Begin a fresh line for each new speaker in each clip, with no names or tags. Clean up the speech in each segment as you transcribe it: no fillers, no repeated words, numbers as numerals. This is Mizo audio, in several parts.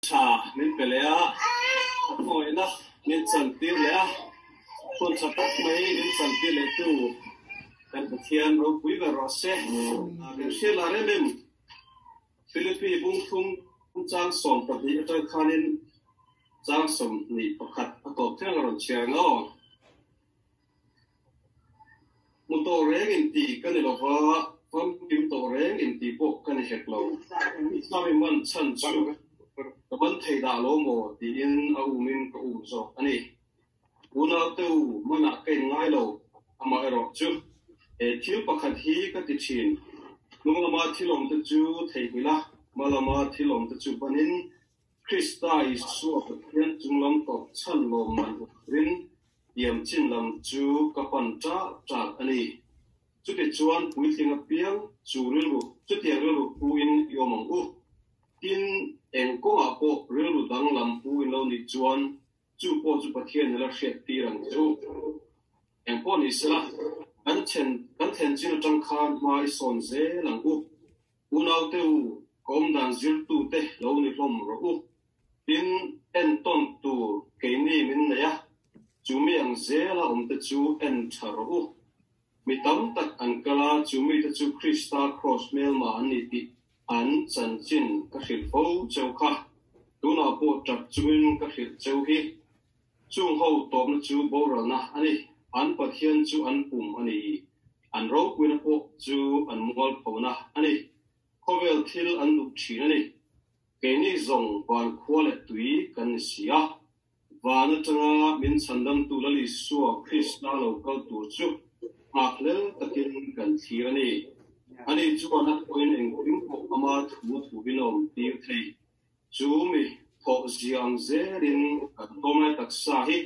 tha min pe leh a, a hmangaihna min chantir leh a, hun tha tak mai min chantir leh tu kan Pathian ropui ber rawh se. Kan hriat lah rem em? Philippi bungthum chang 12 atang khanin chang 21 a tawp thleng a rawn chhiar ang aw. Hmu tawh reng inti ka ni lova, famkim tawh reng inti pawh ka ni hek lo. Sami man chhan chu ka ban thei dah lo maw tiin a umin ka um zawk a ni. Unaute u, manah ka inngai lo, amaherawh chu he thil pakhat hi ka ti thin, hnung lama thil awmte chu theihnghilh a, hma lama thil awmte chu banin Krista Isua Pathian chunglam tawp chhan lawmman turin tiam chin lam chu ka pan ṭah ṭah a ni. Chutichuan puitling apiang chu rilru chutiang rilru puin i awm ang u. Tin, eng kawngah pawh rilru danglam puin lo nih chuan chu pawh chu Pathian nila hriat tir ang che u. Eng pawh ni sela, kan then kan thlen chin atang khan hma i sawn zel ang u. Unaute u, ka awmdan zirtute lo ni hlawm rawh u. Tin, entawn tur keini min nei a, chu mi ang zela awmte chu en tha rawh u. Mi tam tak an kal a, chu mite chu Krista kraws hmelma an ni tih an chanchin ka hrilh fo cheu kha. Tunah pawh tap chungin ka hrilh cheu hi. Chung ho tawpna chu boralna a ni. An Pathian chu an pum a ni. An ropuina pawh chu an mualphona a ni. Khawvel thil an duh thin a ni. Keini zawng van khua leh tui kan ni si a. Van atanga min chhandamtu Lal Isua Krista lo kal tur chu nghakhlel takin kan thlir a ni. Ani chuan a pawhin engkim pawh ama thu thuin a awm tir thei. Chu mi thawh zia ang zelin kan tlawmlai taksa hi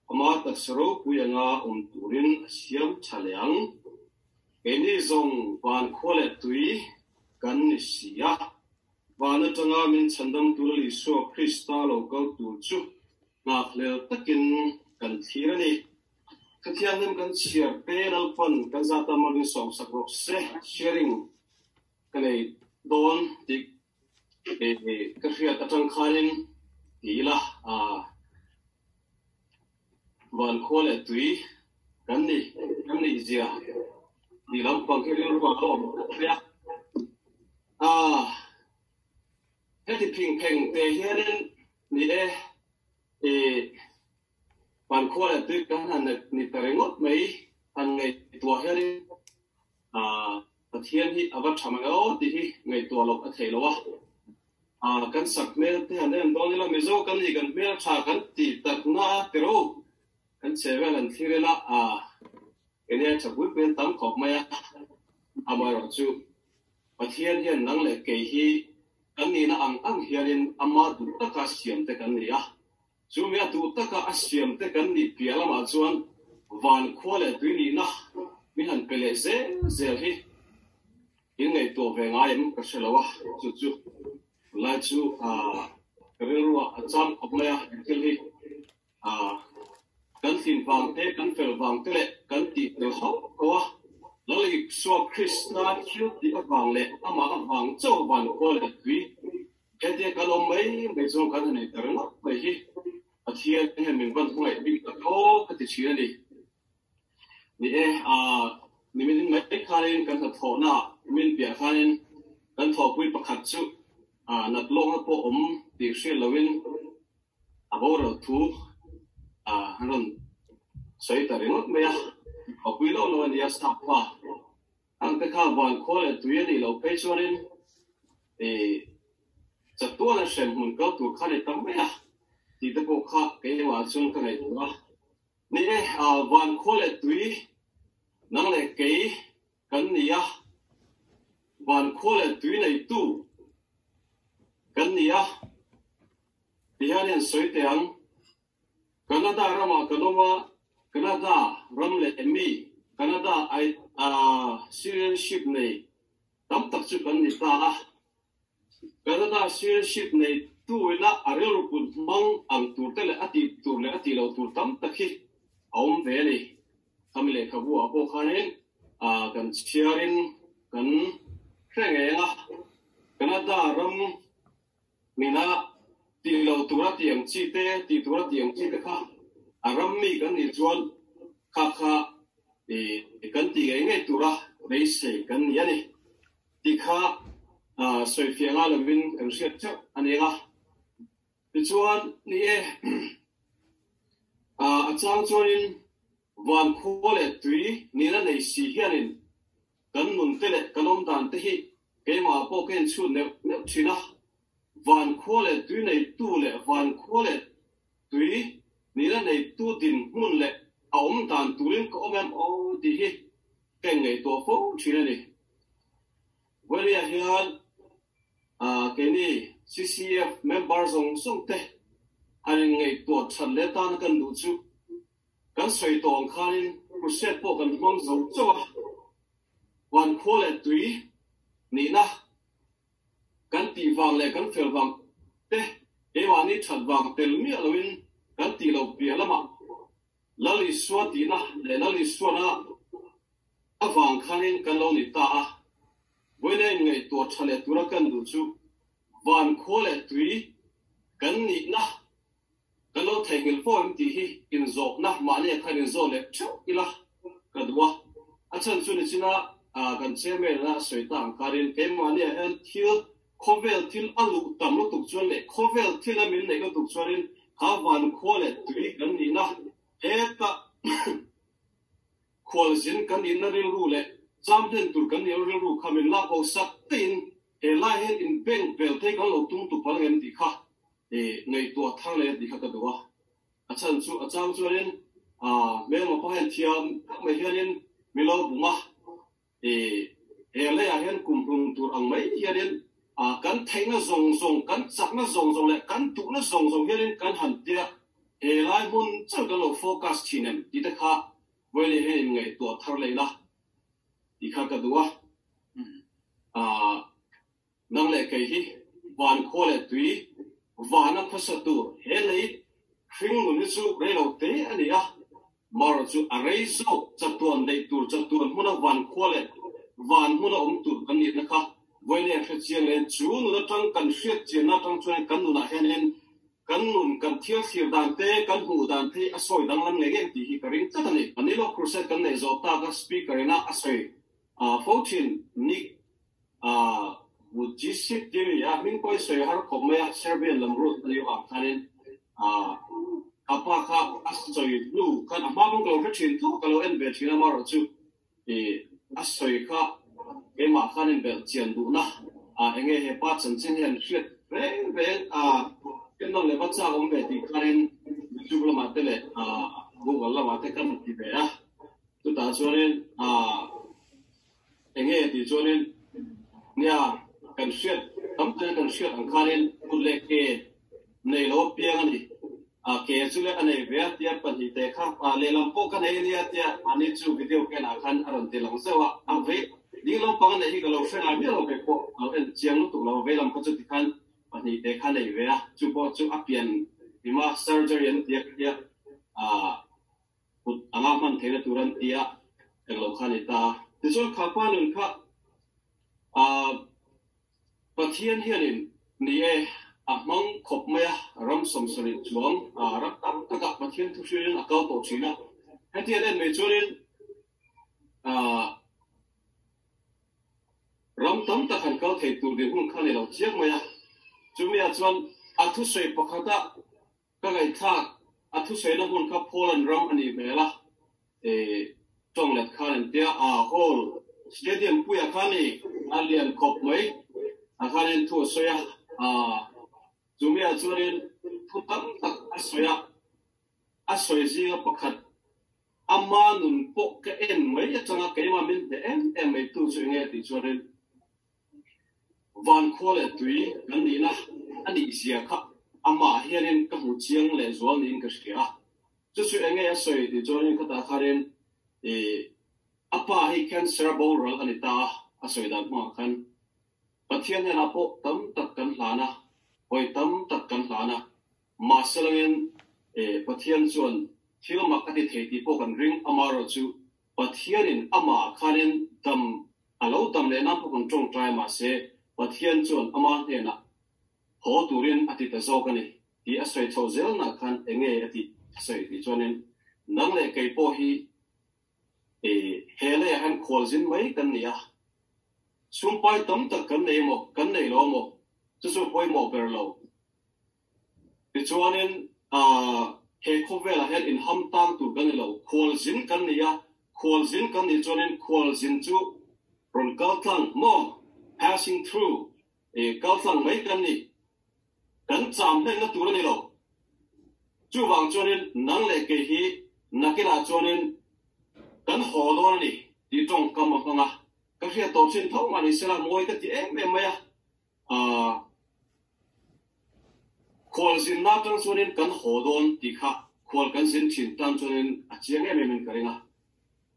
ama taksa ropui anga awm turin a siam tha leh ang. Keini zawng van khua leh tui kan ni si a. Van atanga min chhandamtu Lal Isua Krista lo kal tur chu nghakhlel takin kan thlir a ni. Khatiang kan chhiar te Lalpan kan zat a malin sawmsak rawh se. Sharing ka nei dawn tih ka hriat atang khanin ti ila van khua leh tui kan ni kan nih zia tih lampang hi rilru a lo awm tlat mai a. Heti phing pheng te hianin ni e van khua leh tui kan han ni ta ringawt mai han ngaihtuah hianin Pathian hi a va tha mang emaw tih hi ngaihtuah loh a theih lo a. Kan sak hmel te han en dawn ila Mizo kan nih kan hmel tha kan tih takna a ti ro. Kan chhe vel han thlir ila enge tha pui pui an tam khawp mai a. Amaherawhchu Pathian hian nang leh kei hi kan nihna ang ang hianin ama duh taka siam te kan ni a. Chu mi a duh taka a siam te kan nih piah lamah chuan van khua leh tui nihna min han pe leh zel zel hi in ngaihtuah ve ngai em ka hre lo a, chu chu tunlai chu ka rilruah a cham khawp mai a, he thil hi kan tlin vang te, kan fel vang te leh kan tih tel hauh ko a, Lal Isua Krista thil tih avang leh amah avang chauh van khua leh tui Hetia kan awm mai mai chuan kan han inter ngawt mai hi Pathian hian min van hmangaih bik tak aw ka ti thin a ni. Ni e, nimin mai khanin kan hnathawhna min piah khanin kan thawhpui pakhat chu nat lawkna pawh awm tih hriat loin a boral thu an rawn sawi ta ringawt mai a, thawhpui loh loh a ni a, sap pa. Ang te kha van khua leh tui a nih loh phei chuanin ih chatuan a hrem hmun kal tur kha ni tam mai a tih te pawh kha keimah chuan ka ngaihtuah a. Ni e, van khua leh tui nang leh kei kan ni a, van khua leh tui neitu kan ni a ti hian in sawi teh ang. Canada ramah kan awm a, Canada ram leh mi, Canada citizenship nei tam tak chu kan ni ta a. Canada citizenship nei tu ina a rilru kut hmang ang tur te leh a tih tur leh a tih loh tur tam tak hi a awm ve a ni. Khami lehkhabu ah pawh khanin kan chhiarin kan hre ngeng a, Canada ram Mina tih tura tih ang chi te, tih tura tih ang chi te kha a ram mi kan nih chuan kha kha kan ti ngei ngei tura beisei kan ni a ni tih kha sawifiah ngai lovin kan hriat theuh a ni ang a. Tichuan, ni e, a chang chuanin van khua leh tui nihna nei si hianin kan nun te leh kan awm dan te hi keimah pawh ka inchhut neuh neuh thin a. Van khua leh tui neitu leh van khua leh tui nihna neitu dinhmun leh a awm dan turin ka awm em aw tih hi ka inngaihtuah fo thin a ni. Vawinia hian keini CCF member zawng zawng te han inngaihtuah that leh atana kan duh chu kan sawi tawh ang khanin crusade pawh kan hmang zo chauh a, van khua leh tui nihna kan tih vang leh kan fel vang te keimahni that vang tel miah loin kan tih loh piah lamah Lal Isua tihna leh Lal Isuana avang khanin kan lo ni ta a. Vawiina inngaihtuah tha leh tura kan duh chu van khua leh tui kan nihna kan lo theihnghilh fo em tih hi inzawhna mahni ah khan inzawh leh theuh ila ka duh a. A chhan chu nichina kan chairman-a a sawi ta ang khanin keimahni ah hian thil khawvel thil a luh tam lutuk chuan leh khawvel thil a min neih lutuk chuanin kha van khua leh tui kan nihna heta Khualzin kan nihna rilru leh chamhlen tur kan nihna rilru kha min lak bo sak tein he lai hian in bank bel te kan lo tum tu palh ngem tih kha ngaihtuah thar leh tih kha ka duh a. A chhan chu a chang chuanin hmelma pa hian thiam tak mai hianin min lo bum a, he leiah hian kum hlum tur ang mai hianin kan theihna zawng zawng, kan chakna zawng zawng leh kan duhna zawng zawng hianin kan han tia he lai hmun chauh kan lo focus thin em tih te kha Vawiin hian in ngaihtuah thar leh ila tih kha ka duh a. Nang leh kei hi van khua leh tui vana khawsa tur he lei hring nun hi chu rei lo te a ni a, mar chu a rei zawk chatuan neih tur chatuan hmuna van khua leh van hmuna awm tur kan nihna kha vawiin hian hre chiang leh chu nun atang kan hriat chianna atang chuan kan nunah hianin Kan nun, kan thil thlir dan te, kan hmuh dan te hi a sawi danglam ngei ngei tih hi ka ring tlat a ni. Anilo Crusade kan neih zawh tak a Speaker ina a sawi fo thin Nick Vujicic tih a ni a, hming pawh i sawi har khawp mai a, Serbian lam root a ni avang khanin ka pa kha a sawi hnu khan a hma pawn ka lo hre thin tho, ka lo en ve thin a, amaherawhchu a sawi kha keimah khan inbelh chian duhna eng nge he pa chanchin hian hriat reng reng a ennawn leh va chak awm ve tih khanin YouTube lamah te leh Google lamah te kan ti ve a, chutah chuanin eng nge tih chuanin nia kan hriat tam takin kan hriat ang khanin kut leh ke nei lo apiang a ni. A ke chu le a nei ve a tia pahnihte kha a lehlam pawh ka nei a nia tia mahni chu video ka enah khan a rawn ti lang zeuh a, a vei ding lampang a neih hi ka lo hre ngai miah lo ve pawh ka lo en chiang lutuk lo, vei lam kha chu tikhan pahnihte kha nei ve a, chu pawh chu a pian hima surgery an tia tia a kut anga hman theihna tur an tia englo kha a ni ta a, tichuan kha pa nun kha a. Pathian hianin ni e, a hmang khawp mai a, ram 70 chuang ram tam takah Pathian thu hrilhin a kal tawh thin a. Hetiang en mai chuanin ram tam tak han kal thei tur dinhmun kha a ni lo chiang mai a. Chumi ah chuan a thusawi pakhata Ka ngaihthlak, a thusawina hmun kha Poland ram a nih hmel a, tawng let khan an tia, a hall stadium puiah khan i a lian khawp mai, a khanin thu a sawi a, chumiah chuanin thu tam tak a sawi a, a sawi zinga pakhat ama nun pawh ka en mai atanga keimah min hneh em em mai tu chu enge tih chuanin Van khua leh tui kan nihna a nih zia kha amah hianin ka hmu chiang leh zual niin ka hria a. Chu chu enge a sawi tih chuanin ka tah khanin ih a pa hi cancer boral a ni ta a, a sawi dan hmangah khan Pathian hnenah pawh tam tak kan hlan a, hawi tam tak kan hlan a, mahse langin ih Pathian chuan thil mak a ti thei tih pawh kan ring amaherawhchu Pathianin amah khanin dam a lo dam leh nan pawh kan tawngtai mahse Pathian chuan ama hnenah haw turin a ti ta zawk a ni. Tih a sawi chho zelna khan enge a tih a sawi tih chuanin nang leh kei pawh hi he leiah hian khualzin mai kan ni a, sumpai tam tak kan nei maw kan nei lo maw chu chu pawimawh ber lo. Tichuanin he khawvelah hian inham tang tur kan ni lo, khualzin kan ni a, khualzin kan nih chuanin khualzin chu rawn kal tlang maw, passing through, kal tlang mai kan ni. Kan cham hlenna tur a ni lo. Chuvang chuanin nang leh kei hi nakinah chuanin kan haw dawn a ni tih tawngkam a hmang a. Ka hriat tawh thin tho mah ni sela mawi ka ti em em mai a. Aaa khualzinna atang chuanin kan haw dawn tih kha khual kan zin thin tan chuanin a chiang em em in ka ring a.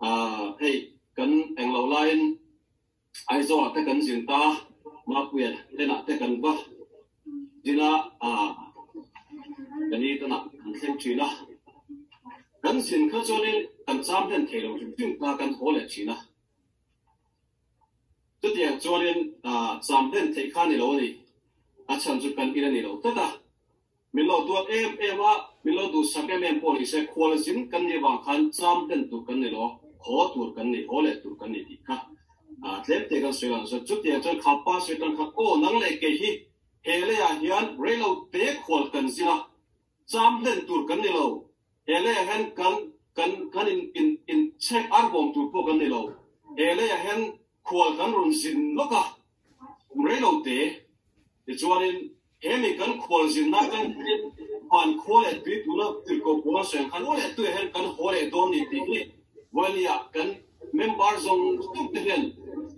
Aaa hei kan englo laiin Aizawlah te kan zin ta, Mapuia hnenah te kan va zin a, ka ni tanah kan thleng thin a. Kan zin kha chuanin kan cham hlen thei lo hrim hrim ta, kan haw leh thin a. Chutiang chuanin cham hlen theih kha a ni lo a ni, a chhan chu kan in a ni lo tlat a. Min lo duat em em a, min lo duhsak em em pawh ni se, khual zin kan nih vang khan cham hlen tur kan ni lo, haw tur kan ni, haw leh tur kan ni tih kha tlem te kan sawi lang chuan chutiang chuan kha pa sawi tan khan aw nang leh kei hi he leiah hian reilo te khual kan zin a, cham hlen tur kan ni lo, he leiah hian kan kan kan in in in chhek ar bawm tur pawh kan ni lo, he leiah hian khual kan rawn zin lawk a, kum reilo te tichuanin He mi kan khual zinna kan van khua leh tui tuna tirhkoh pawl sawi ang khan aw leh tuiah hian kan haw leh dawn ni tih hi Vawiliah kan member zawng zawng te hian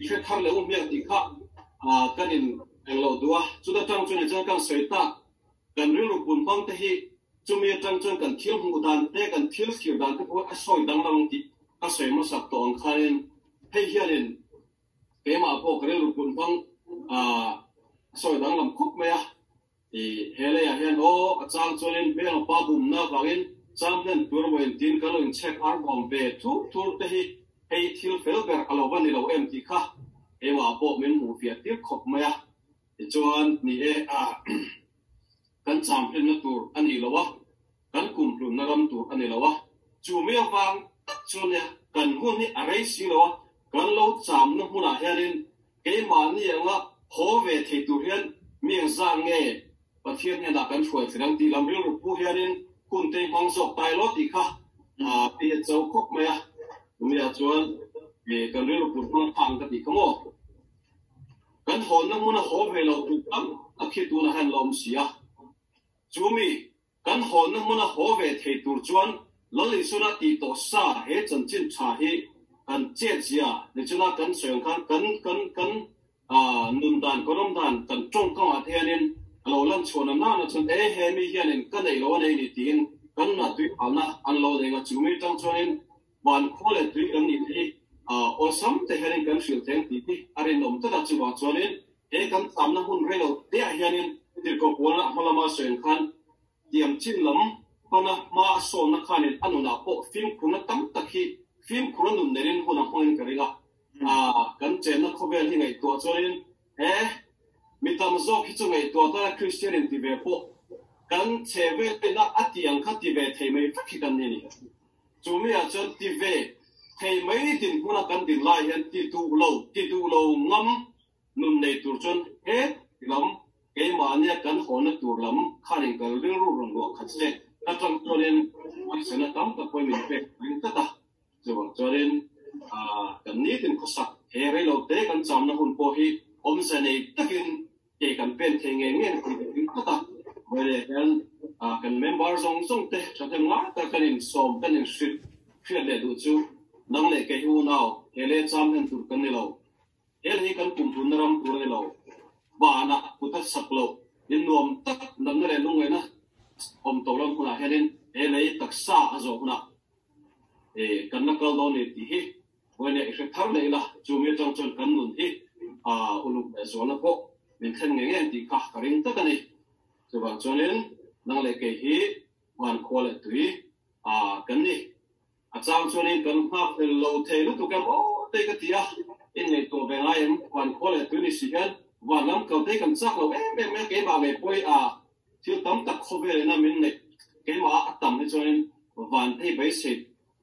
i hre thar leh u hmiang tih kha kan in eng loh duh a. Chuta tang chuan chuan kan sawi tak kan rilru pun hmang te hi chumi atang chuan kan thil hmuh dan te kan thil thlir dan te pawh a sawi danglam ang tih ka sawi hmasak tawh ang khanin hei hianin Keimah pawh ka rilru pun hmang a sawi danglam khawp mai a, i he leiah hian aw a chang chuanin hmel pa bumna avangin chang hlen tur emaw intiin kan lo inchhek ar bawm ve thur thur te hi hei thil fel ber a lo va ni lo em tih kha keimah pawh min hmuh fiah tir khawp mai a, tichuan ni e a kan cham hlenna tur a ni lo a, kan kum hlunna ram tur a ni lo a, chu mi avang tak chu nia kan hun hi a rei si lo a, kan lo chamna hmunah hianin keimahni anga haw ve thei tur hian mi engzah nge Pathian hnenah kan hruai thei ang tih lam rilru pu hianin hun te hmang zawk tai lo tih kha a hi a cho khawp mai a, chumi-ah chuan kan rilru put hmang phang ka tih kha maw? Kan hawnna hmuna haw ve lo tur tam tak hi tunah hian la awm si a, chu mi Kan hawnna hmuna haw ve thei tur chuan Lal Isuna tih tawh sa he chanchin tha hi kan chet zia ni chuna kan sawi ang khan kan kan kan nun dan kan awm dan kan tawngkam ah te hianin a lo lan chhuahna nana chuan e he mi hianin ka neih lo a nei ni tiin kan nunah tui phalna an lo nei ang a chu mi tang chuanin van khua leh tui kan nih te hi awlsam te hianin kan hrilh theng tih hi a rinawm tlat a chuvang chuanin He kan tlamna hun rei lo teah hianin tirhkoh pualna hma lama sawi ang khan tiam chin lam pana hma a sawnna khanin a nunah pawh fimkhurna tam tak hi fimkhura nun nerin hun a hmangin ka ring a. Kan chenna khawvel hi ngaihtuah chuanin he mi tam zawk hi chu ngaihtuah tana Kristian in ti ve pawh kan chhe velna a tih ang kha ti ve thei mai vek hi kan ni a ni. Chu miah chuan ti ve thei mai dinhmuna kan din lai hian ti duh lo, ti duh lo ngam Nun nei tur chuan he lam keimahnia kan hawna tur lam khanin kal rilru rawn luah khat se, ka tang chuanin hawisana tam tak pawhin min pek ring tlat a. Chuvang chuanin kan nitin khawsak he reilo te kan chamna hun pawh hi awmze nei takin ke kan pen thei ngei ngei ang tih ka ring tlat a. Vawiin hian kan member zawng zawng te thahnem ngai tak kan insawm kan inhrilh hriat leh duh chu nang leh kei hi unau he leh cham hlen tur kan ni lo. Hel hi kan kumhlunna ram tur a ni lo. Vanah kut a sak loh in nuam tak natna leh lungngaihna awm tawh lam hunah hianin he lei taksa a zawh hunah kan la kal dawn ni tih hi vawiin i hre thar leh ila, chu mi atang chuan kan nun hi uluk leh zualna pawh min thlen ngei ngei ang tih kha ka ring tlat a ni. Chuvang chuanin nang leh kei hi van khua leh tui kan ni. A chang chuanin kan nghak hlel lo thei lutuk em aw tei ka ti a, in ngaihtuah ve ngai em? Van khua leh tui ni si hian van lam kal te kan chak lo em em mai a, keimah ngei pawh hi a Thil tam tak khawvel ina min neih keimah a tam hi chuanin van te hi beisei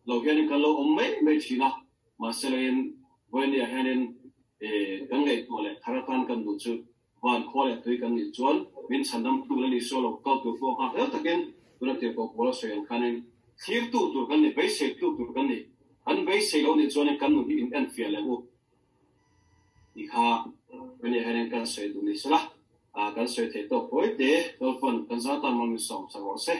lo hianin kan lo awm mai mai thin a, mahse loin vawinia hianin kan ngaihtuah leh thar atan kan duh chu van khua leh tui kan nih chuan min chhandam tu la ni sual lo kal tur pawh nghak hlel takin tuna tirhkoh pawl a sawi ang khanin thlirtu tur kan ni, beiseitu tur kan ni. Kan beisei lo nih chuanin kan nun hi in enfiah leh u. Ti kha vawinia hianin kan sawi duh ni sela, kan sawi theih tawk pawi te Lalpan kan zat tan mal min sawm sak rawh se.